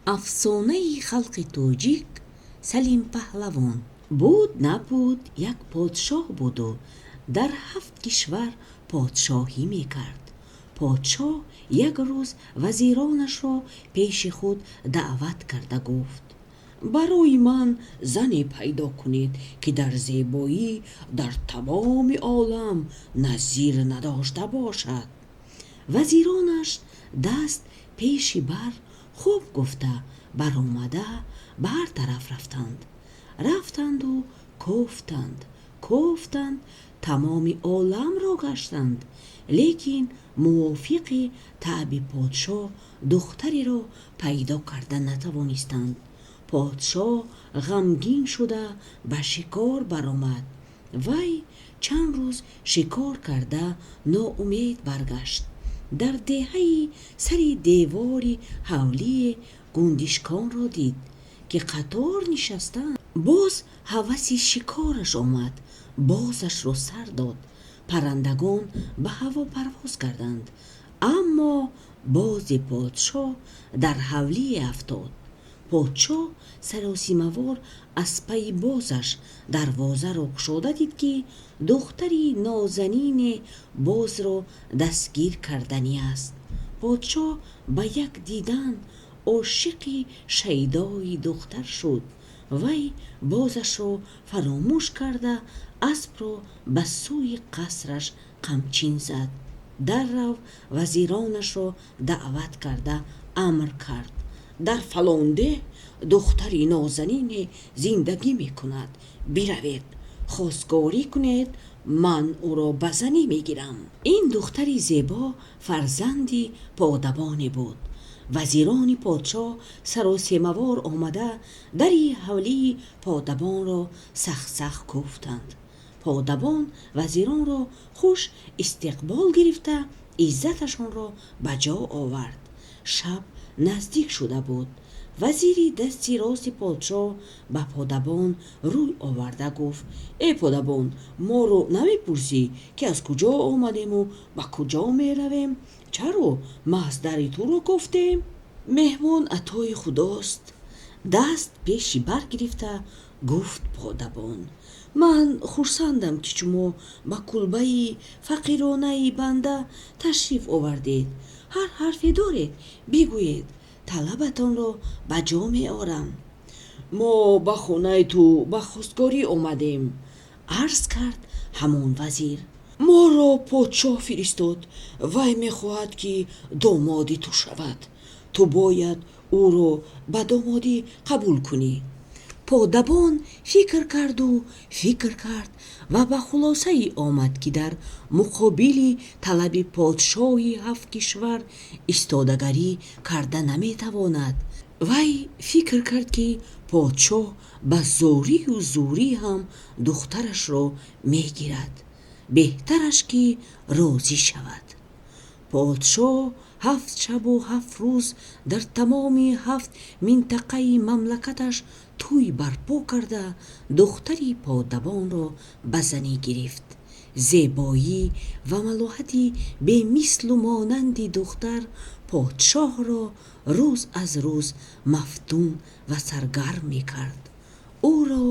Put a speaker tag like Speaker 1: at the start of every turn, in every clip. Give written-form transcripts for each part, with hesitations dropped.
Speaker 1: Афсонаи халқи тоҷик Салим паҳлавон. Буд набуд, як подшоҳ буду дар ҳафт кишвар подшоҳӣ мекард. Подшоҳ як рӯз вазиронашро пеши худ даъват карда гуфт: "Барои ман зане пайдо кунед, ки дар зебоӣ дар тамоми олам назир надошта бошад." Вазиронаш даст пеши бар хуб гуфта баромада, ба ҳар тараф рафтанд. Рафтанду кофтанд, кофтанд, тамоми оламро гаштанд, лекин мувофиқи таъби подшоҳ духтареро пайдо карда натавонистанд. Подшоҳ ғамгин шуда, ба шикор баромад. Вай чанд рӯз шикор карда, ноумед баргашт. Дар деҳаи сари девори ҳавлии гундишконро дид, ки қатор нишастанд. Боз ҳаваси шикораш омад. Бозашро сар дод. Паррандагон ба ҳаво парвоз карданд, аммо бози подшоҳ дар ҳавлӣ афтод. Подшоҳ саросимавор аз пайи бозаш дарвозаро кушода дид, ки духтари нозанине бозро дастгир кардани аст. Подшоҳ ба як дидан ошиқи шайдои духтар шуд. Вай бозашро фаромӯш карда, аспро ба сӯи қасраш қамчин зад. Даррав вазиронашро даъват карда амр кард: "Дар фалон деҳ духтари нозанине зиндагӣ мекунад. Биравед, хостгорӣ кунед, ман ӯро ба занӣ мегирам." Ин духтари зебо фарзанди подабоне буд. Вазирони подшоҳ саросемавор омада, дари ҳавлии подабонро сахт-сахт кофтанд. Подабон вазиронро хуш истиқбол гирифта, иззаташонро ба ҷо овард. Шаб наздик шуда буд. Вазири дасти рости подшоҳ ба подабон рӯй оварда гуфт: "Э подабон, моро намепурсӣ, ки аз куҷо омадему ба куҷо меравем? Чаро маҳз дари туро кофтем?" "Меҳмон атои худост", даст пеши бар гирифта гуфт подабон. "Ман хурсандам, ки шумо ба кулбаи фақиронаи банда ташриф овардед. Ҳар ҳарфе доред, бигӯед, талабатонро ба ҷо меорам." "Мо ба хонаи ту ба хостгорӣ омадем", арз кард ҳамон вазир. "Моро подшоҳ фиристод. Вай мехоҳад, ки домоди ту шавад. Ту бояд ӯро ба домодӣ қабул кунӣ." Подабон фикр карду фикр кард ва ба хулосае омад, ки дар муқобили талаби подшоҳи ҳафт кишвар истодагарӣ карда наметавонад. Вай фикр кард, ки подшоҳ ба зорию зурӣ ҳам духтарашро мегирад. Беҳтараш, ки розӣ шавад. Подшоҳ ҳафт шабу ҳафт рӯз дар тамоми ҳафт минтақаи мамлакаташ тӯй барпо карда, духтари подабонро ба занӣ гирифт. Зебоӣ ва малоҳати бемислу монанди духтар подшоҳро рӯз аз рӯз мафтун ва саргарм мекард. Ӯро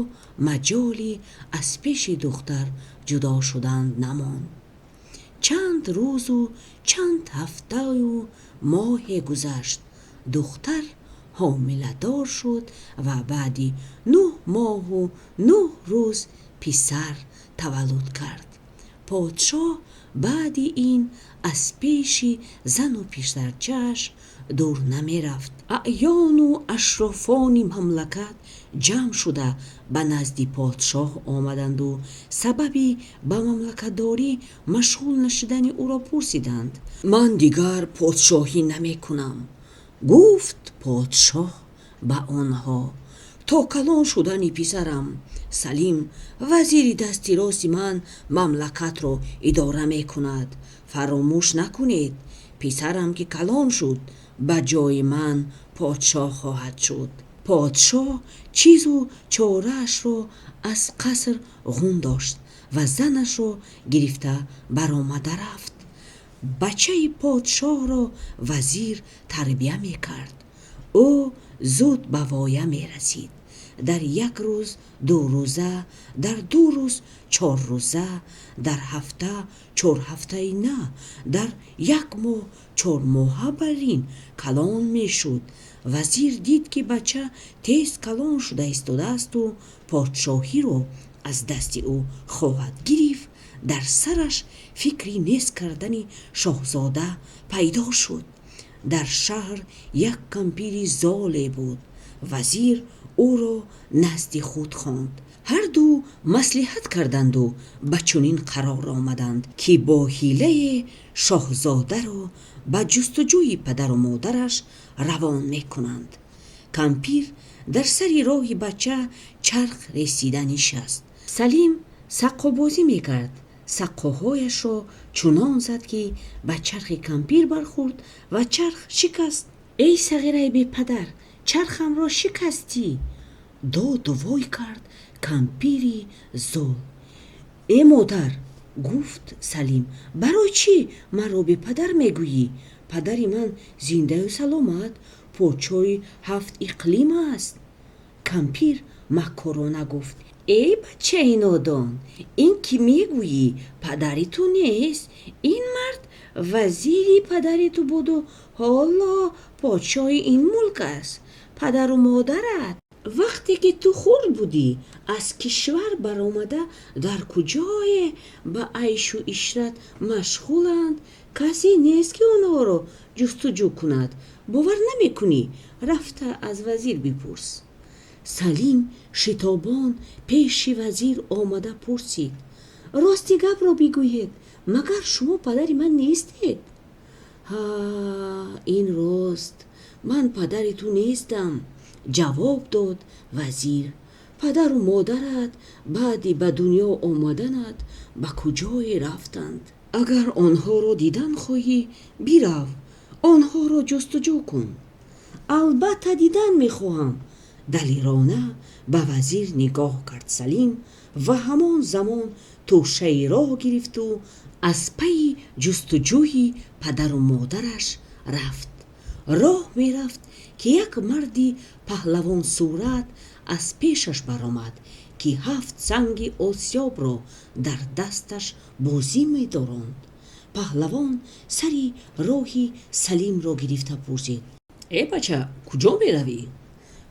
Speaker 1: маҷоли аз пеши духтар ҷудо шудан намонд. Чанд рӯзу чанд ҳафтаю моҳе гузашт. Духтар ҳомиладор шуд ва баъди 9 моҳу 9 рӯз писар таваллуд кард. Подшоҳ баъди ин аз пеши зану писарчааш дур намерафт. Аъёну ашрофони мамлакат ҷамъ шуда, ба назди подшоҳ омаданду сабаби ба мамлакатдорӣ машғул нашудани ӯро пурсиданд. "Ман дигар подшоҳӣ намекунам", гуфт подшоҳ ба онҳо. "То калон шудани писарам Салим, вазири дасти рости ман мамлакатро идора мекунад. Фаромӯш накунед, писарам ки калон шуд, ба ҷои ман подшоҳ хоҳад шуд." Подшоҳ чизу чораашро аз қаср ғун дошт ва занашро гирифта баромада рафт. Бачаи подшоҳро вазир тарбия мекард. Ӯ зуд ба воя мерасид. Дар як рӯз 2 рӯза, дар 2 рӯз 4 рӯза, дар ҳафта 4 ҳафтаи на, дар як моҳ 4 моҳа барин калон мешуд. Вазир дид, ки бача тез калон шуда истодаасту подшоҳиро аз дасти ӯ хоҳад гирифт. Дар сараш фикри нест кардани шоҳзода пайдо шуд. Дар шаҳр як кампири золе буд. Вазир ӯро назди худ хонд. Ҳарду маслиҳат карданду ба чунин қарор омаданд, ки бо ҳилае шоҳзодаро ба ҷустуҷӯи падару модараш равон мекунанд. Кампир дар сари роҳи бача чарх ресида нишаст. Салим саққобозӣ мекард. Саққоҳояшро чунон зад, ки ба чархи кампир бархӯрд ва чарх шикаст. Эй сағираи бепадар, чархамро шикастӣ! Доду вой кард кампири зол. Э модар, гуфт Салим, барои чӣ маро бепадар мегӯӣ? Падари ман зиндаю саломат, подшоҳи 7 иқлим аст. Кампир маккорона гуфт: Эй бачаи нодон, ин ки мегӯӣ падари ту нест. Ин мард вазири падари ту буду ҳоло подшоҳи ин мулк аст. Падару модарат вақте ки ту хурд будӣ аз кишвар баромада дар куҷое ба айшу ишрат машғуланд. Касе нест, ки онҳоро ҷустуҷӯ кунад. Бовар намекунӣ? Рафта аз вазир бипурс. Салим шитобон пеши вазир омада пурсид: Рости гапро бигӯед, магар шумо падари ман нестед? Ҳа, ин рост, ман падари ту нестам, ҷавоб дод вазир. Падару модарат баъди ба дунё омаданат ба куҷое рафтанд? Агар онҳоро дидан хоҳӣ, бирав, онҳоро ҷустуҷӯ кун. Албатта дидан мехоҳам, далерона ба вазир нигоҳ кард Салим ва ҳамон замон тӯшаи роҳ гирифту аз пайи ҷустуҷӯи падару модараш рафт. Роҳ мерафт, ки як марди паҳлавонсурат аз пешаш баромад, ки 7 санги осиёбро дар дасташ бозӣ медоронд. Паҳлавон сари роҳи Салимро гирифта пурсид: Э бача, куҷо меравӣ?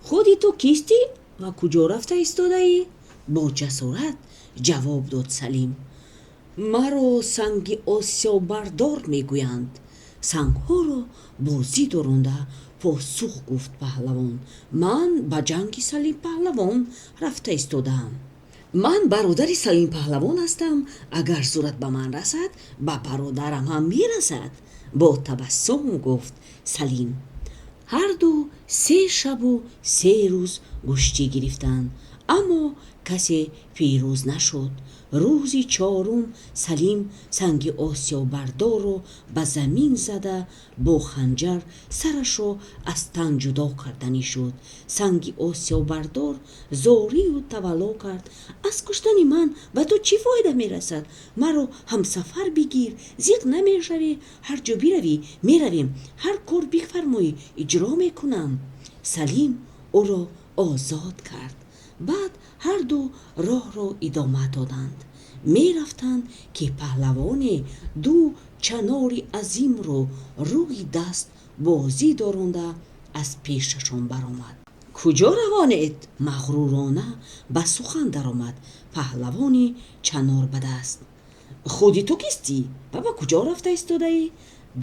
Speaker 1: Худи ту кистӣ ва куҷо рафта истодаӣ? Бо ҷасорат ҷавоб дод Салим. Маро санги осиёббардор мегӯянд. Сангҳоро бозӣ доронда посух гуфт паҳлавон. Ман ба ҷанги Салим паҳлавон рафта истодаам. Ман бародари Салим паҳлавон ҳастам. Агар зурат ба ман расад, ба бародарам ҳам мерасад, бо табассум гуфт Салим. Ҳарду 3 шабу 3 рӯз гӯштӣ гирифтанд, аммо касе пирӯз нашуд. Рӯзи чорум Салим санги осиёббардорро ба замин зада бо ханҷар сарашро аз тан ҷудо карданӣ шуд. Санги осиёббардор зорию тавалло кард: Аз куштани ман ба ту чӣ фоида мерасад? Маро ҳамсафар бигир, зиқ намешавӣ. Ҳар ҷо биравӣ меравем, ҳар кор бифармоӣ иҷро мекунам. Салим ӯро озод кард. Баъд ҳарду роҳро идома доданд. Мерафтанд, ки паҳлавоне 2 чанори азимро рӯи даст бозӣ доронда аз пешашон баромад. Куҷо равонед? Мағрурона ба сухан даромад паҳлавони чанор ба даст. Худи ту кистӣ ва ба куҷо рафта истодаӣ?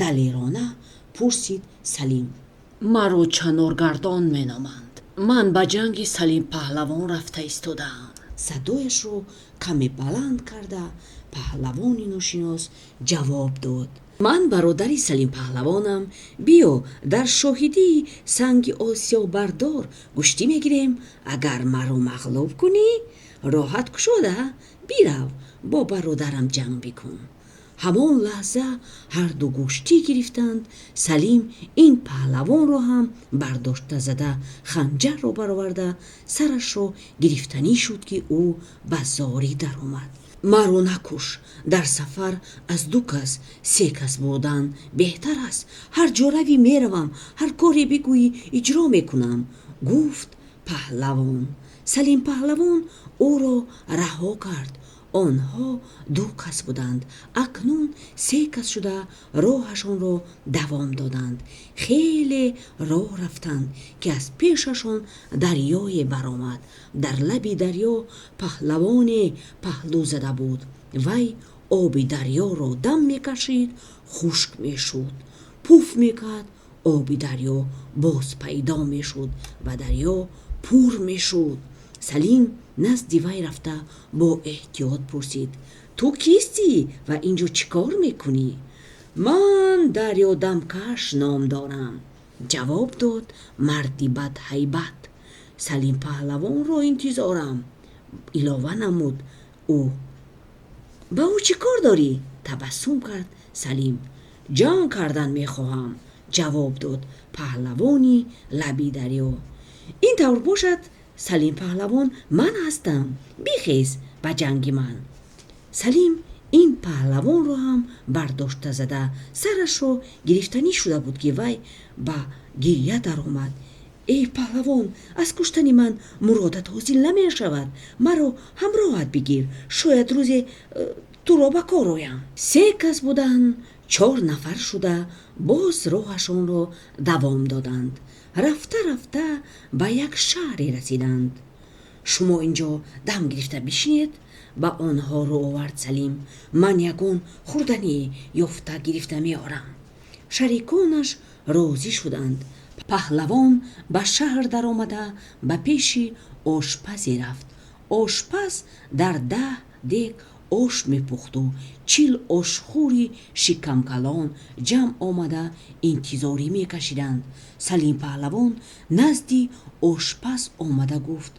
Speaker 1: Далерона пурсид Салим. Маро чаноргардон меноманд. Ман ба ҷанги Салим паҳлавон рафта истодаам. Садояшро каме баланд карда паҳлавони ношинос ҷавоб дод: Ман бародари Салим паҳлавонам. Биё дар шоҳидии санги осиёббардор гӯштӣ мегирем. Агар маро мағлуб кунӣ, роҳат кушода бирав, бо бародарам ҷанг бикун. Ҳамон лаҳза ҳарду гӯштӣ гирифтанд. Салим ин паҳлавонро ҳам бардошта зада ханҷарро бароварда сарашро гирифтанӣ шуд, ки ӯ ба зорӣ даромад. Маро накуш. Дар сафар аз ду кас се кас будан беҳтар аст. Ҳар ҷо равӣ, меравам, ҳар коре бигӯӣ, иҷро мекунам», гуфт паҳлавон. Салим паҳлавон ӯро раҳо кард. Онҳо ду кас буданд, акнун се кас шуда роҳашонро давом доданд. Хеле роҳ рафтанд, ки аз пешашон дарёе баромад. Дар лаби дарё паҳлавоне паҳлӯ зада буд. Вай оби дарёро дам мекашид, хушк мешуд, пуф мекард, оби дарё боз пайдо мешуд ва дарё пур мешуд. Салим назди вай рафта, бо эҳтиёт пурсид: «Ту кистӣ ва ин ҷо чӣ кор мекунӣ?» «Ман Дарёдамкаш ном дорам», ҷавоб дод марди бадҳайбат. «Салим паҳлавонро интизорам», илова намуд ӯ. «Ба ӯ чӣ кор дорӣ?» табассум кард Салим. «Ҷанг кардан мехоҳам», ҷавоб дод паҳлавони лаби дарё. «Ин тавр бошад, Салим паҳлавон ман ҳастам. Бихез ба ҷанги ман». Салим ин паҳлавонро ҳам бардошта зада, сарашро гирифтанӣ шуда буд, ки вай ба гиря даромад: «Эй паҳлавон, аз куштани ман муродат ҳосил намешавад. Маро ҳамроҳат бигир, шояд рӯзе туро ба кор оям». Се кас будан, чор нафар шуда, боз роҳашонро давом доданд. Рафта рафта ба як шаҳре расиданд. «Шумо ин ҷо дам гирифта бишинед», ба онҳо рӯ овард Салим, «ман ягон хӯрдание ёфта гирифта меорам». Шариконаш розӣ шуданд. Паҳлавон ба шаҳр даромада, ба пеши ошпазе рафт. Ошпаз дар 10 дег ош мепухту 40 ошхӯри шикамкалон ҷамъ омада интизорӣ мекашиданд. Салим паҳлавон назди ошпаз омада гуфт: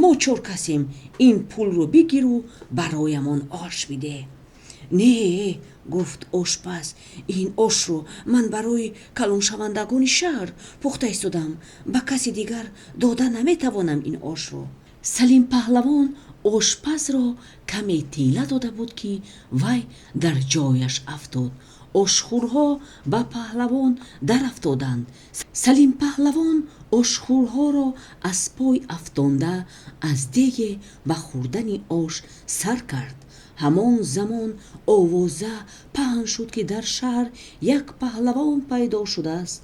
Speaker 1: «Мо чор касем, ин пулро бигиру бароямон ош бидеҳ». «Не, гуфт ошпаз, ин ошро ман барои калоншавандагони шаҳр пухта истодам. Ба каси дигар дода наметавонам ин ошро». Салим паҳлавон ошпазро каме тела дода буд, ки вай дар ҷояш афтод. Ошхӯрҳо ба паҳлавон дарафтоданд. Салим паҳлавон ошхӯрҳоро аз пой афтонда, аз деге ба хӯрдани ош сар кард. Ҳамон замон овоза паҳн шуд, ки дар шаҳр як паҳлавон пайдо шудааст.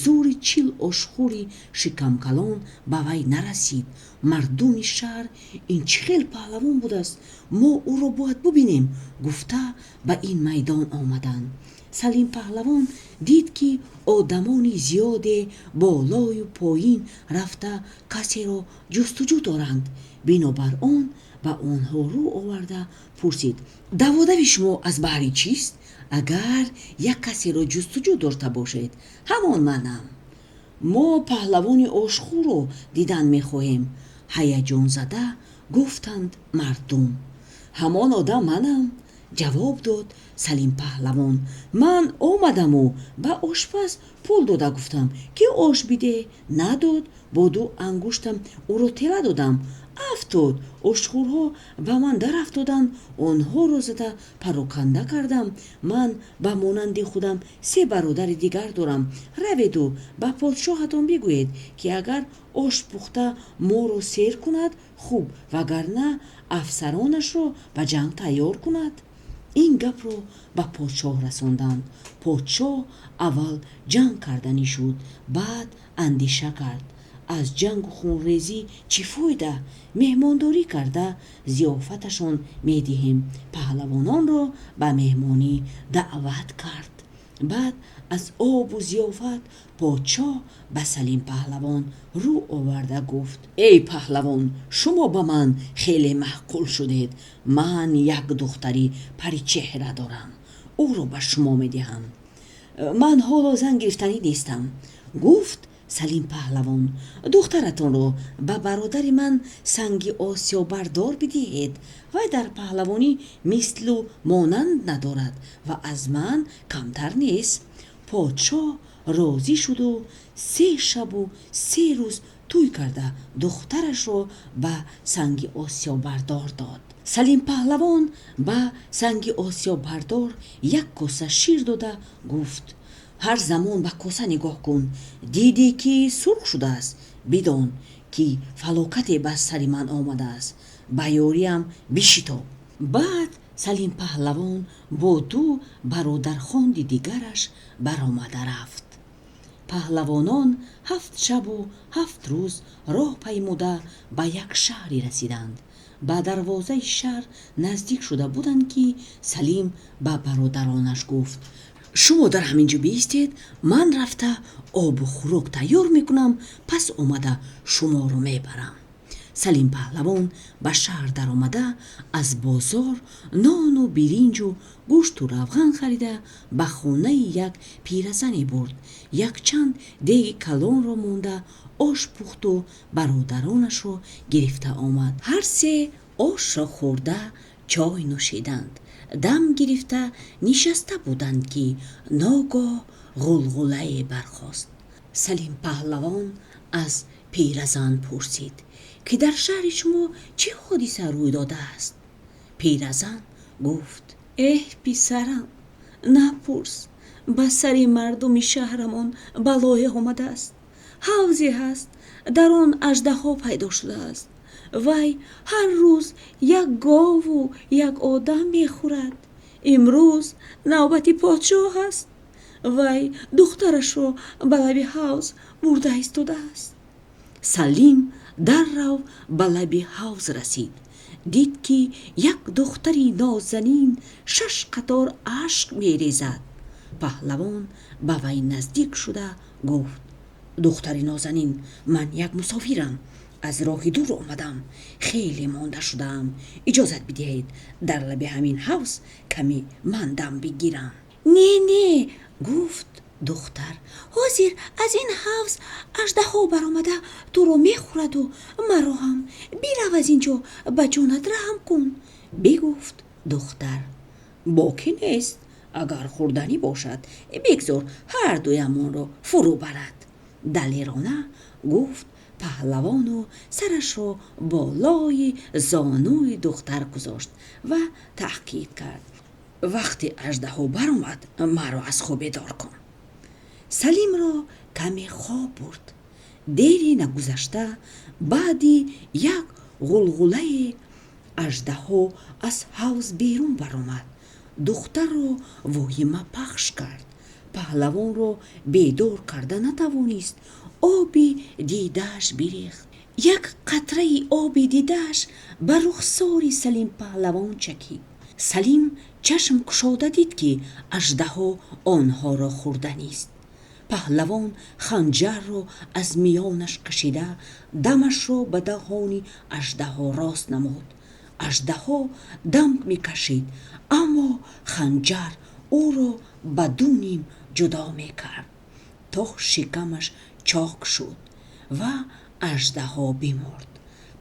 Speaker 1: Зӯри 40 ошхӯри шикамкалон ба вай нарасид. Мардуми шаҳр: «Ин чӣ хел паҳлавон будааст? Мо ӯро бояд бубинем», гуфта, ба ин майдон омаданд. Салим паҳлавон дид, ки одамони зиёде болою поин рафта касеро ҷустуҷӯ доранд. Бинобар он ба онҳо рӯ оварда пурсид: «Даводави шумо аз баҳри чист? Агар як касеро ҷустуҷӯ дошта бошед, ҳамон манам». «Мо паҳлавони ошхӯрро дидан мехоҳем», ҳаяҷонзада гуфтанд мардум. «Ҳамон одам манам», ҷавоб дод Салим паҳлавон. «Ман омадаму ба ошпаз пул дода гуфтам, ки ош бидеҳ. Надод. Бо ду ангуштам ӯро тела додам, афтод. Ошхӯрҳо ба ман дарафтоданд, онҳоро зада пароканда кардам. Ман ба монанди худам се бародари дигар дорам. Раведу ба подшоҳатон бигӯед, ки агар ош пухта моро сер кунад, хуб, вагарна афсаронашро ба ҷанг тайёр кунад». Ин гапро ба подшоҳ расонданд. Подшоҳ аввал ҷанг карданӣ шуд, баъд андеша кард: аз ҷангу хунрезӣ чӣ фоида? Меҳмондорӣ карда зиёфаташон медиҳем. Паҳлавононро ба меҳмонӣ даъват кард. Баъд аз обу зиёфат подшоҳ ба Салим паҳлавон рӯ оварда гуфт: «Эй паҳлавон, шумо ба ман хеле маъқул шудед. Ман як духтари паричеҳра дорам, ӯро ба шумо медиҳам». «Ман ҳоло зан гирифтанӣ нестам», гуфт Салим паҳлавон. «Духтаратонро ба бародари ман Санги Осиёбардор бидиҳед. Вай дар паҳлавонӣ мислу монанд надорад ва аз ман камтар нест». Подшоҳ розӣ шуду се шабу се рӯз тӯй карда, духтарашро ба Санги Осиёбардор дод. Салим паҳлавон ба санги осиёббардор як коса шир дода гуфт: «Ҳар замон ба коса нигоҳ кун, дидӣ, ки сурх шудааст, бидон, ки фалокате ба сари ман омадааст, ба ёриам бишитоб». Баъд Салим паҳлавон бо ду бародархонди дигараш баромада рафт. Паҳлавонон ҳафт шабу ҳафт рӯз роҳ паймуда, ба як шаҳре расиданд. Ба дарвозаи шаҳр наздик шуда буданд, ки Салим ба бародаронаш гуфт: «Шумо дар ҳамин ҷо биистед, ман рафта обу хӯрок тайёр мекунам, пас омада шуморо мебарам». Салим паҳлавон ба шаҳр даромада, аз бозор нону биринҷу гӯшту равған харида, ба хонаи як пиразане бурд. Якчанд деги калонро монда, ош пухту бародаронашро гирифта омад. Ҳар се ошро хӯрда, чой нӯшиданд. Дам гирифта нишаста буданд, ки ногоҳ ғулғулае бархост. Салим паҳлавон аз пиразан пурсид, ки дар шаҳри шумо чӣ ҳодиса рӯй додааст? Пиразан гуфт: «Эҳ, писарам, напурс, ба сари мардуми шаҳрамон балое омадааст. Ҳавзе ҳаст, дар он аждаҳо пайдо шудааст. Вай ҳар рӯз як гову як одам мехӯрад. Имрӯз навбати подшоҳ аст. Вай духтарашро ба лаби ҳавз бурда истодааст». Салим даррав ба лаби ҳавз расид. Дид, ки як духтари нозанин шаш қатор ашк мерезад. Паҳлавон ба вай наздик шуда гуфт: «Духтари нозанин, ман як мусофирам, аз роҳи дур омадам, хеле монда шудаам. Иҷозат бидиҳед, дар лаби ҳамин ҳавз каме ман дам бигирам». «Не, не, — гуфт духтар, — ҳозир аз ин ҳавз аждаҳо баромада туро мехӯраду маро ҳам. Бирав аз ин ҷо, ба ҷонат раҳм кун», — бигуфт духтар. «Боке нест, агар хӯрданӣ бошад, бигзор ҳар дуямонро фурӯ барад», — далерона гуфт паҳлавону сарашро болои зонуи духтар гузошт ва таъкид кард: «Вақте аждаҳо баромад, маро аз хоб бедор кун». Салимро каме хоб бурд. Дери нагузашта, баъди як ғулғулае аждаҳо аз ҳавз берун баромад. Духтарро воҳима пахш кард, паҳлавонро бедор карда натавонист. Оби дидааш бирехт. Як қатраи оби дидааш ба рухсори Салим паҳлавон чакид. Салим чашм кушода дид, ки аждаҳо онҳоро хӯрданист. Паҳлавон ханҷарро аз миёнаш кашида, дамашро ба даҳони аждаҳо рост намуд. Аждаҳо дам мекашид, аммо ханҷар ӯро ба ду ним ҷудо мекард, то шикамаш чок шуд ва аждаҳо бимурд.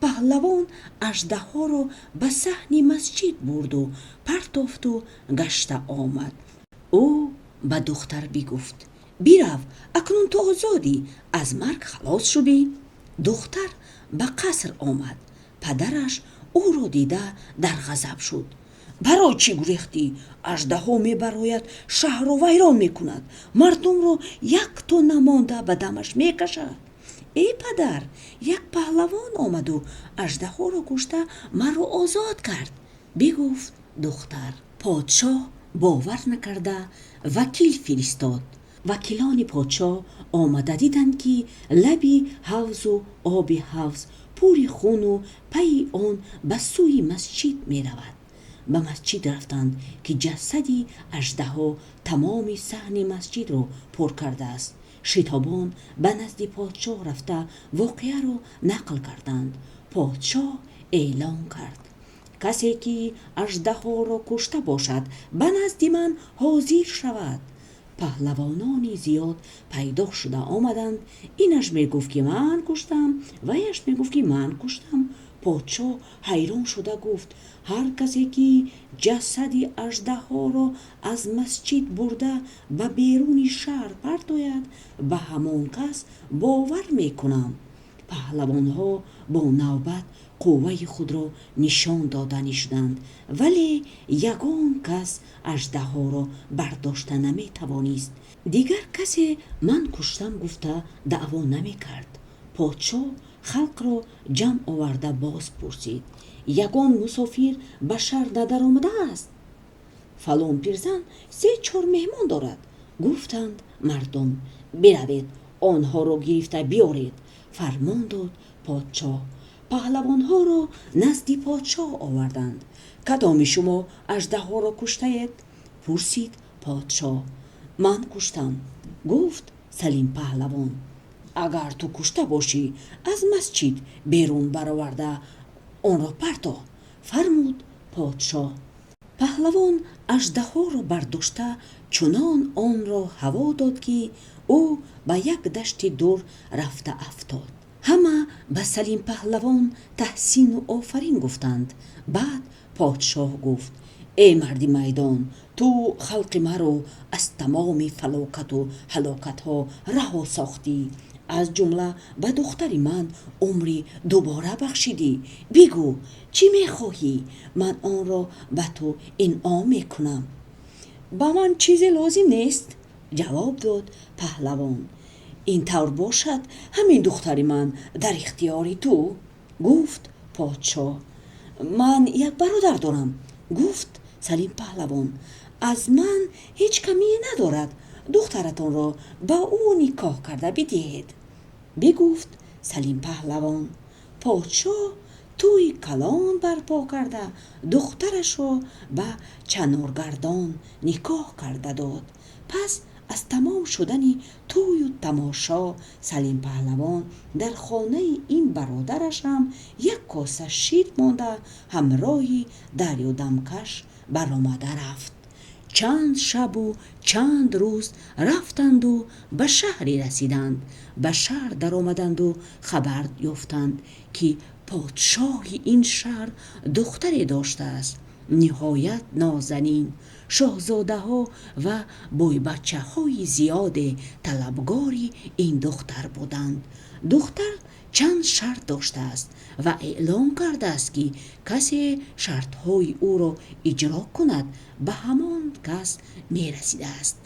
Speaker 1: Паҳлавон аждаҳоро ба саҳни масҷид бурду партофту гашта омад. Ӯ ба духтар бигуфт: «Бирав, акнун ту озодӣ, аз марг халос шудӣ». Духтар ба қаср омад. Падараш ӯро дида дар ғазаб шуд: «Барои чӣ гурехтӣ? Аждаҳо мебарояд, шаҳрро вайрон мекунад, мардумро якто намонда ба дамаш мекашад». «Эй падар, як паҳлавон омаду аждаҳоро кушта, маро озод кард», — бигуфт духтар. Подшоҳ бовар накарда, вакил фиристод. Вакилони подшоҳ омада диданд, ки лаби ҳавзу оби ҳавз пури хуну пайи он ба сӯи масҷид меравад. Ба масҷид рафтанд, ки ҷасади аждаҳо тамоми саҳни масҷидро пур кардааст. Шитобон ба назди подшоҳ рафта, воқеаро нақл карданд. Подшоҳ эълон кард: «Касе ки аждаҳоро кушта бошад, ба назди ман ҳозир шавад». Паҳлавонони зиёд пайдо шуда омаданд. Инаш мегуфт, ки ман куштам, ваяш мегуфт, ки ман куштам. Подшоҳ ҳайрон шуда гуфт: «Ҳар касе ки ҷасади аждаҳоро аз масҷид бурда, ба беруни шаҳр партояд, ба ҳамон кас бовар мекунам». Паҳлавонҳо бо навбат қувваи худро нишон додани шуданд, вале ягон кас аждаҳоро бардошта наметавонист. Дигар касе ман куштам гуфта даъво намекард. Подшоҳ халқро ҷамъ оварда боз пурсид: "Ягон мусофир ба шаҳр надаромадааст?" "Фалон пирзан се-чор меҳмон дорад", гуфтанд мардум. "Биравед, онҳоро гирифта биёред", фармон дод подшоҳ. Паҳлавонҳоро назди подшоҳ оварданд. "Кадоми шумо аждаҳоро куштаед?" пурсид подшоҳ. "Ман куштам", гуфт Салим паҳлавон. "Агар ту кушта бошӣ, аз масҷид берун бароварда онро парто", фармуд подшоҳ. Паҳлавон аждаҳоро бардошта, чунон онро ҳаво дод, ки ӯ ба як дашти дур рафта афтод. Ҳама ба Салим паҳлавон таҳсину офарин гуфтанд. Баъд подшоҳ гуфт: "Э, марди майдон, ту халқи маро аз тамоми фалокату ҳалокатҳо раҳо сохтӣ, аз ҷумла ба духтари ман умри дубора бахшидӣ. Бигӯ, чӣ мехоҳӣ? Ман онро ба ту инъом мекунам." "Ба ман чизе лозим нест", ҷавоб дод паҳлавон. "Ин тавр бошад, ҳамин духтари ман дар ихтиёри ту", гуфт подшоҳ. "Ман як бародар дорам", гуфт Салим паҳлавон. "Аз ман ҳеҷ камие надорад. Духтаратонро ба ӯ никоҳ карда бидиҳед", бигуфт Салим паҳлавон. Подшоҳ тӯйи калон барпо карда, духтарашро ба чаноргардон никоҳ карда дод. Пас аз тамом шудани тӯю тамошо Салим паҳлавон дар хонаи ин бародараш ҳам як коса шир монда, ҳамроҳи дарёдамкаш баромада рафт. Чанд шабу чанд рӯз рафтанду ба шаҳре расиданд. Ба шаҳр даромаданду хабар ёфтанд, ки подшоҳи ин шаҳр духтаре доштааст ниҳоят нозанин. Шоҳзодаҳо ва бойбачаҳои зиёде талабгори ин духтар буданд. Духтар чанд шарт доштааст ва эълон кардааст, ки касе шартҳои ӯро иҷро кунад, ба ҳамон кас мерасидааст.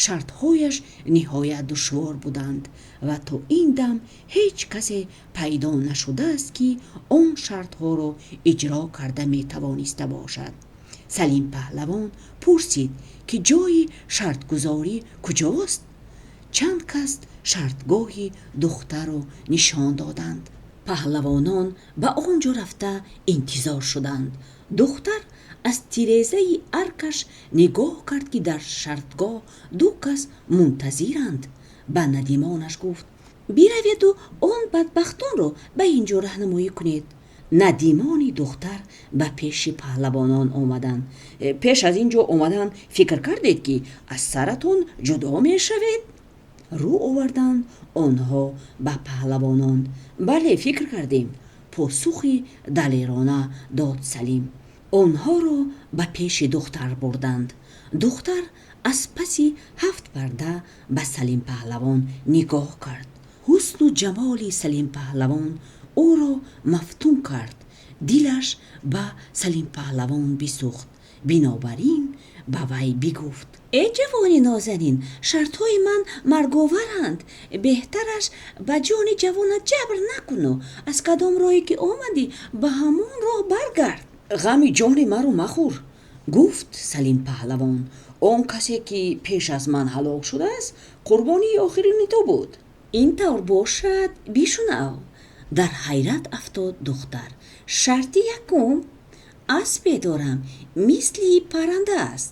Speaker 1: Шартҳояш ниҳоят душвор буданд ва то ин дам ҳеҷ касе пайдо нашудааст, ки он шартҳоро иҷро карда метавониста бошад. Салим паҳлавон пурсид, ки ҷойи шартгузорӣ куҷост? Чанд кас шартгоҳи духтарро нишон доданд. Паҳлавонон ба он ҷо рафта интизор шуданд. Духтар аз тирезаи аркаш нигоҳ кард, ки дар шартгоҳ ду кас мунтазиранд. Ба надимонаш гуфт: "Бираведу он бадбахтонро ба ин ҷо раҳнамоӣ кунед." Надимони духтар ба пеши паҳлавонон омаданд. "Пеш аз ин ҷо омадан фикр кардед, ки аз саратон ҷудо мешавед?" рӯ оварданд онҳо ба паҳлавонон. "Бале, фикр кардем", посухи далерона дод Салим. Онҳоро ба пеши духтар бурданд. Духтар аз паси ҳафт парда ба Салим паҳлавон нигоҳ кард. Ҳусну ҷамоли Салим паҳлавон ӯро мафтун кард. Дилаш ба Салим паҳлавон бисӯхт. Бинобар ин ба вай бигуфт: "Э, ҷавони нозанин, шартҳои ман марговаранд. Беҳтараш ба ҷони ҷавонат ҷабр накуну аз кадом роҳе ки омадӣ, ба ҳамон роҳ баргард." "Ғами ҷони маро махӯр", гуфт Салим паҳлавон. "Он касе, ки пеш аз ман ҳалок шудааст, қурбонии охирини ту буд." "Ин тавр бошад, бишунав", дар ҳайрат афтод духтар. "Шарти якум: аспе дорам, мисли парранда аст.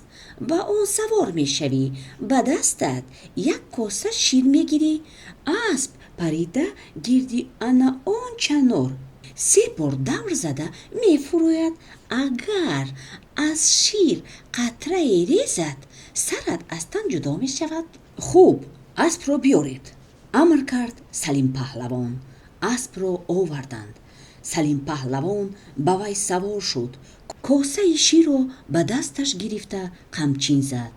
Speaker 1: Ба он савор мешавӣ, ба дастат як коса шир мегирӣ. Асп парида гирди ана он чанор се бор давр зада мефурояд. Агар аз шир қатрае резад, сарат аз тан ҷудо мешавад." "Хуб, аспро биёред", амр кард Салим паҳлавон. Аспро оварданд. Салим паҳлавон ба вай савор шуд, косаи широ ба дасташ гирифта қамчин зад.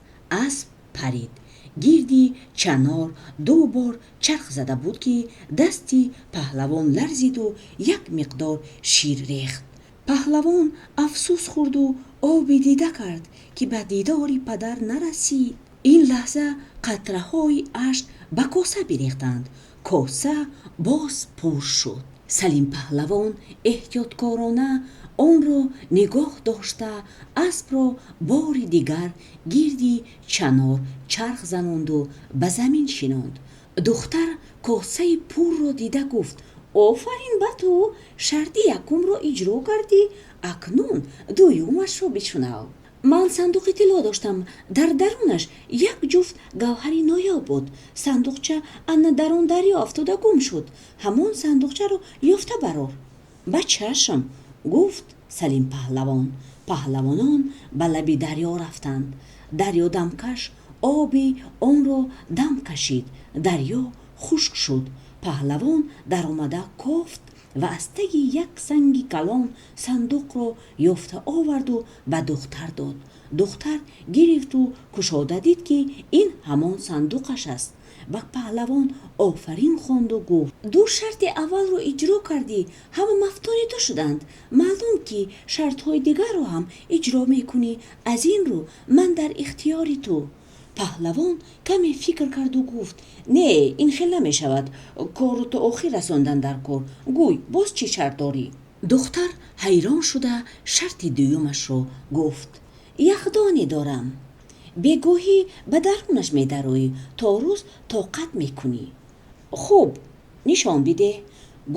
Speaker 1: Асп парид. Гирди чанор ду бор чарх зада буд, ки дасти паҳлавон ларзиду як миқдор шир рехт. Паҳлавон афсус хӯрду оби дида кард, ки ба дидори падар нарасид. Ин лаҳза қатраҳои ашк ба коса бирехтанд. Коса боз пур шуд. Салим паҳлавон эҳтиёткорона онро нигоҳ дошта, аспро бори дигар гирди чанор чарх занонду ба замин шинонд. Духтар косаи пурро дида гуфт: "Офарин ба ту, шарти якумро иҷро кардӣ. Акнун дуюмашро бишунав. Ман сандуқи тилло доштам. Дар дарунаш як ҷуфт гавҳари ноёб буд. Сандуқча ана дар он дарё афтода гум шуд. Ҳамон сандуқчаро ёфта барор." "Ба чашм", гуфт Салим паҳлавон. Паҳлавонон ба лаби дарё рафтанд. Дарёдамкаш оби онро дам кашид. Дарё хушк шуд. Паҳлавон даромада кофт ва аз таги як санги калон сандуқро ёфта оварду ба духтар дод. Духтар гирифту кушода дид, ки ин ҳамон сандуқаш аст. Ба паҳлавон офарин хонду гуфт: "Ду шарти аввалро иҷро кардӣ, ҳама мафтуни ту шуданд. Маълум ки шартҳои дигарро ҳам иҷро мекунӣ. Аз ин рӯ, ман дар ихтиёри ту." Паҳлавон каме фикр карду гуфт: "Не, ин хел намешавад. Корро то охир расондан даркор. Гӯй, боз чӣ шарт дорӣ?" Духтар ҳайрон шуда, шарти дуюмашро гуфт: "Яхдоне дорам. Бегоҳӣ ба дарунаш медароӣ, то рӯз тоқат мекунӣ." "Хуб, нишон бидеҳ",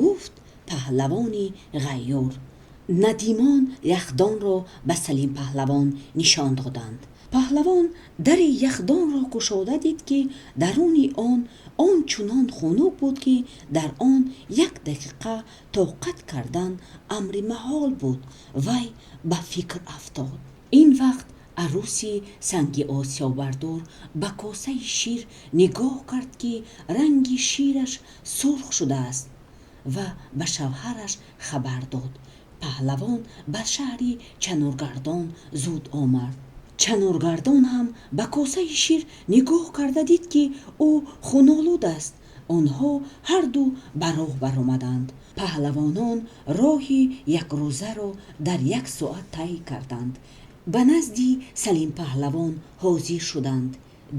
Speaker 1: гуфт паҳлавони ғайёр. Надимон яхдонро ба Салим паҳлавон нишон доданд. Паҳлавон дари яхдонро кушода дид, ки даруни он он чунон хунук буд, ки дар он як дақиқа тоқат кардан амри маҳол буд. Вай ба фикр афтод. Ин вақт аруси санги осиёбардор ба косаи шир нигоҳ кард, ки ранги шираш сурх шудааст, ва ба шавҳараш хабар дод. Паҳлавон ба шаҳри Чаноргардон зуд омад. Чаноргардон ҳам ба косаи шир нигоҳ карда дид, ки ӯ хунолуд аст. Онҳо ҳарду ба роҳ баромаданд. Паҳлавонон роҳи якрӯзаро дар як соат тай карданд. Ба назди Салим паҳлавон ҳозир шуданд.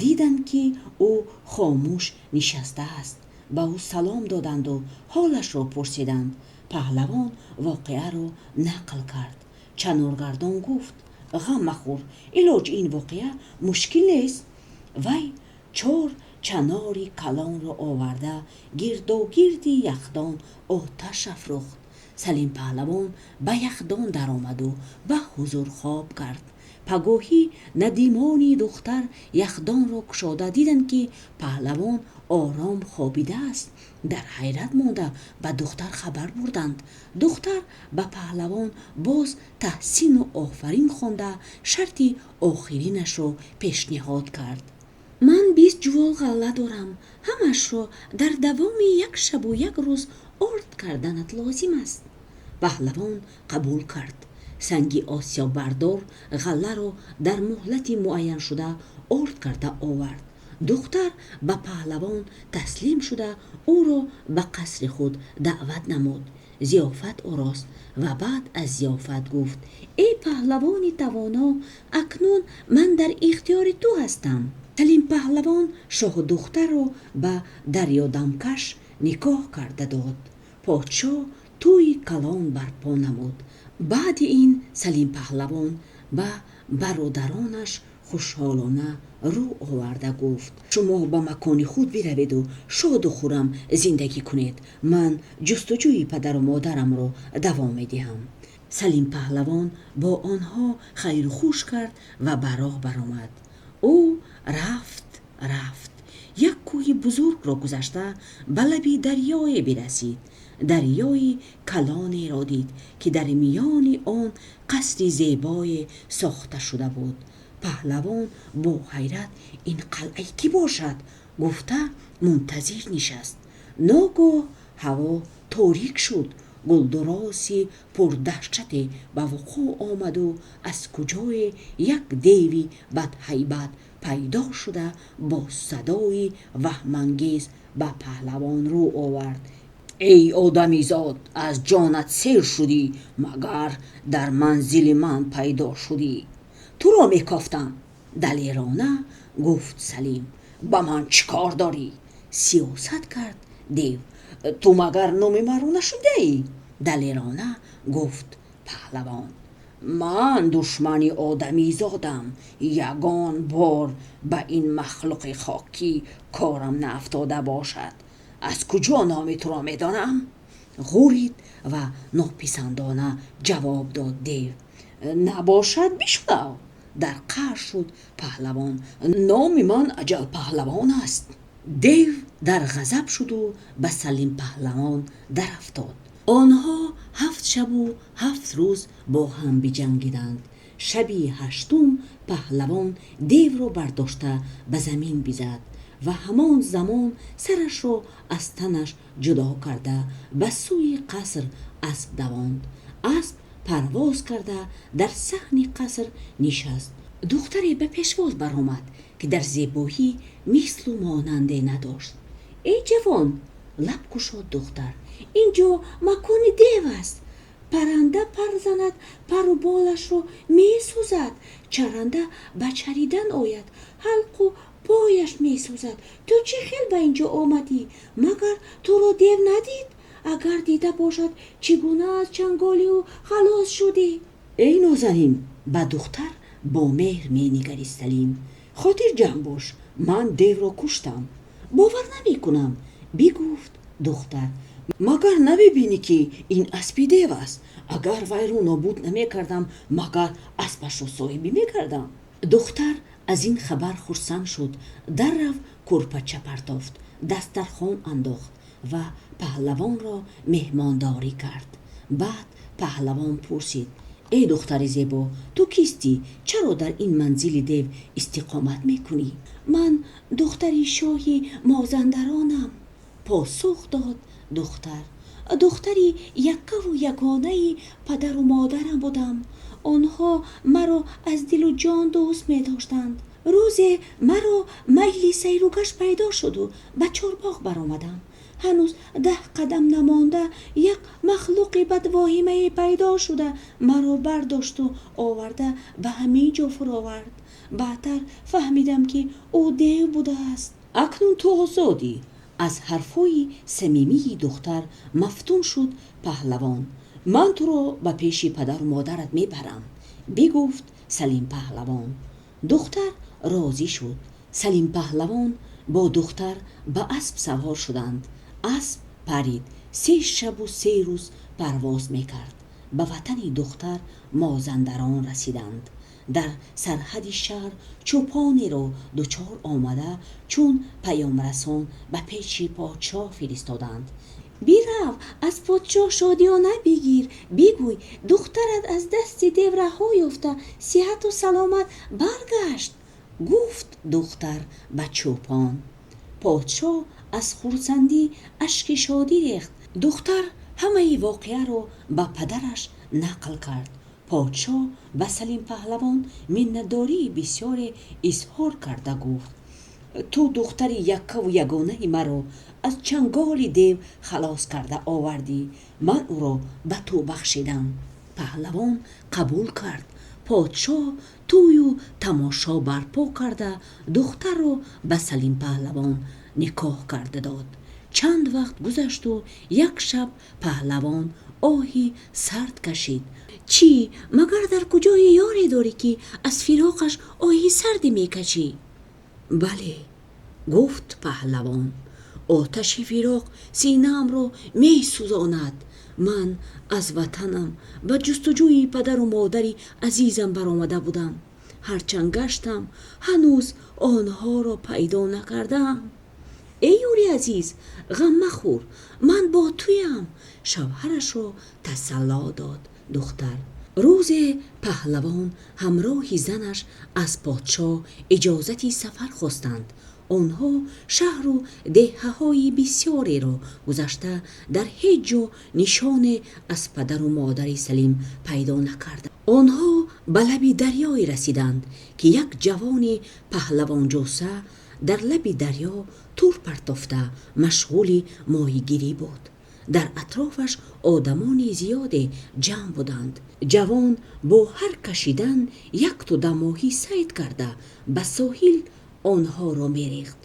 Speaker 1: Диданд, ки ӯ хомӯш нишастааст. Ба ӯ салом доданду ҳолашро пурсиданд. Паҳлавон воқеаро нақл кард. Чаноргардон гуфт: "Ғам махӯр, илоҷи ин воқеа мушкил нест." Вай чор чанори калонро оварда, гирдогирди яхдон оташ афрохт. Салим паҳлавон ба яхдон даромаду ба ҳузур хоб кард. Пагоҳӣ надимони духтар яхдонро кушода диданд, ки паҳлавон ором хобидааст. Дар ҳайрат монда, ба духтар хабар бурданд. Духтар ба паҳлавон боз таҳсину офарин хонда, шарти охиринашро пешниҳод кард: "Ман 20 ҷувол ғалла дорам. Ҳамашро дар давоми як шабу як рӯз орд карданат лозим аст." Паҳлавон қабул кард. Санги осиёбардор ғалларо дар муҳлати муайяншуда орд карда овард. Духтар ба паҳлавон таслим шуда, ӯро ба қасри худ даъват намуд. Зиёфат орост ва баъд аз зиёфат гуфт: "Эй паҳлавони тавоно, акнун ман дар ихтиёри ту ҳастам." Салим паҳлавон шоҳдухтарро ба дарёдамкаш никоҳ карда дод. Подшоҳ тӯйи калон барпо намуд. Баъди ин Салим паҳлавон ба бародаронаш хушҳолона рӯ оварда гуфт: "Шумо ба макони худ бираведу шоду хуррам зиндагӣ кунед. Ман ҷустуҷӯи падару модарамро давом медиҳам." Салим паҳлавон бо онҳо хайру хуш кард ва ба роҳ баромад. Ӯ рафт, рафт, як кӯҳи бузургро гузашта, ба лаби дарёе бирасид. Дарёи калонеро дид, ки дар миёни он қасри зебое сохта шуда буд. Паҳлавон бо ҳайрат: "Ин қалъаи кӣ бошад?" гуфта, мунтазир нишаст. Ногоҳ ҳаво торик шуд. Гулдуроси пурдаҳшате ба вуқӯъ омаду аз куҷое як деви бадҳайбат пайдо шуда, бо садои ваҳмангез ба паҳлавон рӯ овард: «Эй одамизод, аз ҷонат сер шудӣ, магар дар манзили ман пайдо шудӣ? Туро мекофтам», далерона гуфт Салим. «Ба ман чӣ кор дорӣ?» сиёсат кард дев. «Ту магар номи маро нашунидаӣ?» далерона гуфт паҳлавон. «Ман душмани одамизодам. Ягон бор ба ин махлуқи хокӣ корам наафтода бошад, аз куҷо номи туро медонам?» ғӯрид ва нописандона ҷавоб дод дев. «Набошад, бишунав», дар қаҳр шуд паҳлавон. «Номи ман Аҷал паҳлавон аст». Дев дар ғазаб шуду ба Салим паҳлавон дарафтод. Онҳо ҳафт шабу ҳафт рӯз бо ҳам биҷангиданд. Шаби ҳаштум паҳлавон девро бардошта ба замин бизад ва ҳамон замон сарашро аз танаш ҷудо карда, ба сӯи қаср асп давонд. Асп парвоз карда, дар саҳни қаср нишаст. Духтаре ба пешвоз баромад, ки дар зебоӣ мислу монанде надошт. «Эй ҷавон», лаб кушод духтар, «ин ҷо макони дев аст. Парранда пар занад, пару болашро месӯзад, чаранда ба чаридан ояд, ҳалқу пояш месӯзад. Ту чӣ хел ба ин ҷо омадӣ? Магар туро дев надид? Агар дида бошад, чӣ гуна аз чанголи ӯ халос шудӣ?» «Эй нозанин», ба духтар бо меҳр менигарист Салим, «хотирҷамъ бош, ман девро куштам». «Бовар намекунам», бигуфт духтар. «Магар намебинӣ, ки ин аспи дев аст? Агар вайро нобуд намекардам, магар аспашро соҳибӣ мекардам?» Духтар аз ин хабар хурсанд шуд. Даррав кӯрпача партофт, дастархон андохт ва паҳлавонро меҳмондорӣ кард. Баъд паҳлавон пурсид: «Эй духтари зебо, ту кистӣ? Чаро дар ин манзили дев истиқомат мекунӣ?» «Ман духтари шоҳи Мозандаронам», посух дод духтар. «Духтари яккаву ягонаи падару модарам будам. Онҳо маро аз дилу ҷон дӯст медоштанд. Рӯзе маро майли сайругашт пайдо шуду ба чорбоғ баромадам. Ҳанӯз 10 қадам намонда, як махлуқи бадвоҳимае пайдо шуда, маро бардошту оварда ба ҳамин ҷо фуровард. Баъдтар фаҳмидам, ки ӯ дев будааст». «Акнун ту озодӣ», аз ҳарфҳои самимии духтар мафтун шуд паҳлавон. «Ман туро ба пеши падару модарат мебарам», бигуфт Салим паҳлавон. Духтар розӣ шуд. Салим паҳлавон бо духтар ба асп савор шуданд. Асп парид, се шабу се рӯз парвоз мекард. Ба ватани духтар Мозандарон расиданд. Дар сарҳади шаҳр чӯпонеро дучор омада, чун паёмрасон ба пеши подшоҳ фиристоданд. «Бирав, аз подшоҳ шодиёна бигир, бигӯй, духтарат аз дасти дев раҳо ёфта, сиҳату саломат баргашт», гуфт духтар ба чӯпон. Подшоҳ аз хурсандӣ ашки шодӣ рехт. Духтар ҳамаи воқеаро ба падараш нақл кард. Подшоҳ ба Салим паҳлавон миннатдории бисёре изҳор карда гуфт: «Ту духтари яккаву ягонаи маро аз чанголи дев халос карда овардӣ. Ман ӯро ба ту бахшидам». Паҳлавон қабул кард. Подшоҳ тӯю тамошо барпо карда, духтарро ба Салим паҳлавон никоҳ карда дод. Чанд вақт гузашту як шаб паҳлавон оҳи сард кашид. «Чӣ, магар дар куҷое ёре дорӣ, ки аз фироқаш оҳи сарде мекашӣ?» «Бале», гуфт паҳлавон, «оташи фироқ синаамро месӯзонад. Ман аз ватанам ба ҷустуҷӯи падару модари азизам баромада будам. Ҳарчанд гаштам, ҳанӯз онҳоро пайдо накардаам». «Эй ёри азиз, ғам махӯр, ман бо туям», шавҳарашро тасалло дод духтар. Рӯзе паҳлавон ҳамроҳи занаш аз подшоҳ иҷозати сафар хостанд. Онҳо шаҳру деҳаҳои бисёреро гузашта, дар ҳеҷ ҷо нишоне аз падару модари Салим пайдо накарданд. Онҳо ба лаби дарёе расиданд, ки як ҷавони паҳлавонҷуса дар лаби дарё тур партофта машғули моҳигирӣ буд. Дар атрофаш одамони зиёде ҷамъ буданд. Ҷавон бо ҳар кашидан як тӯда моҳӣ сайд карда, ба соҳил онҳоро мерехт.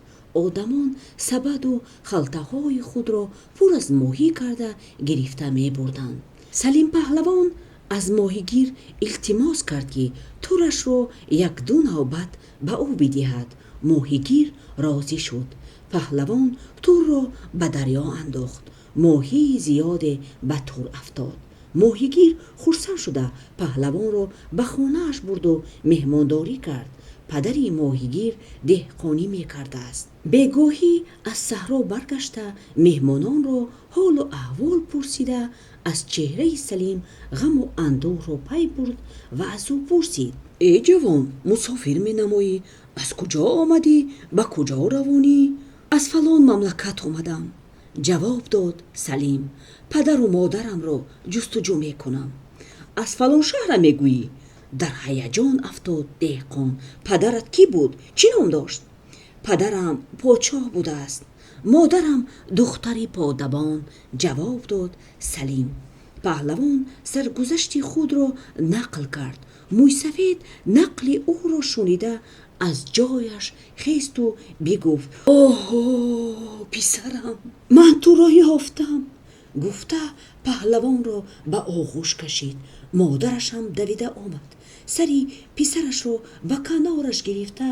Speaker 1: Одамон сабаду халтаҳои худро пур аз моҳӣ карда гирифта мебурданд. Салим паҳлавон аз моҳигир илтимос кард, ки турашро як-ду навбат ба ӯ бидиҳад. Моҳигир розӣ шуд. Паҳлавон турро ба дарё андохт. Моҳии зиёде ба тур афтод. Моҳигир хурсанд шуда, паҳлавонро ба хонааш бурду меҳмондорӣ кард. Падари моҳигир деҳқонӣ мекардааст. Бегоҳӣ аз саҳро баргашта, меҳмононро ҳолу аҳвол пурсида, аз чеҳраи Салим ғаму андӯҳро пай бурд ва аз ӯ пурсид: «Эй ҷавон, мусофир менамоӣ, аз куҷо омадӣ, ба куҷо равонӣ?» «Аз фалон мамлакат омадам», ҷавоб дод Салим. «Падару модарамро ҷустуҷӯ мекунам». «Аз фалон шаҳра мегӯӣ?» Дар ҳаяҷон афтод деҳқон. «Падарат кӣ буд, чӣ ном дошт?» «Падарам подшоҳ будааст, модарам духтари подабон», ҷавоб дод Салим. Паҳлавон саргузашти худро нақл кард. Мӯйсафед нақли ӯро шунида, аз ҷояш хесту бигуфт: «Оҳо, писарам, ман туро ёфтам!» Гуфта, паҳлавонро ба оғӯш кашид. Модараш ҳам давида омад, сари писарашро ба канораш гирифта,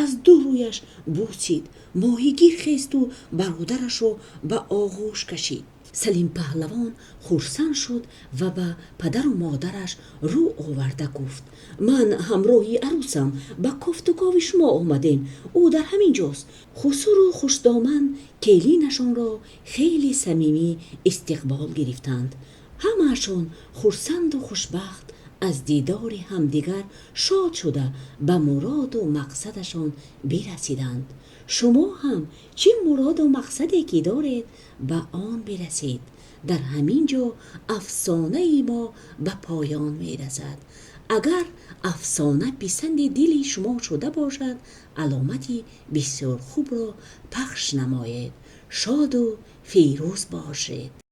Speaker 1: аз ду рӯяш бусид. Моҳигир хесту бародарашро ба оғӯш кашид. Салим паҳлавон хурсанд шуд ва ба падару модараш рӯ оварда гуфт: «Ман ҳамроҳи арӯсам ба кофтукови шумо омадем. Ӯ дар ҳамин ҷост». Хусуру хушдоман келинашонро хеле самимӣ истиқбол гирифтанд. Ҳамаашон хурсанду хушбахт аз дидори ҳамдигар шод шуда, ба муроду мақсадашон бирасиданд. Шумо ҳам чӣ муроду мақсаде ки доред, ба он бирасед. Дар ҳамин ҷо афсонаи мо ба поён мерасад. Агар афсона писанди дили шумо шуда бошад, аломати бисёр хубро пахш намоед. Шоду фирӯз бошед.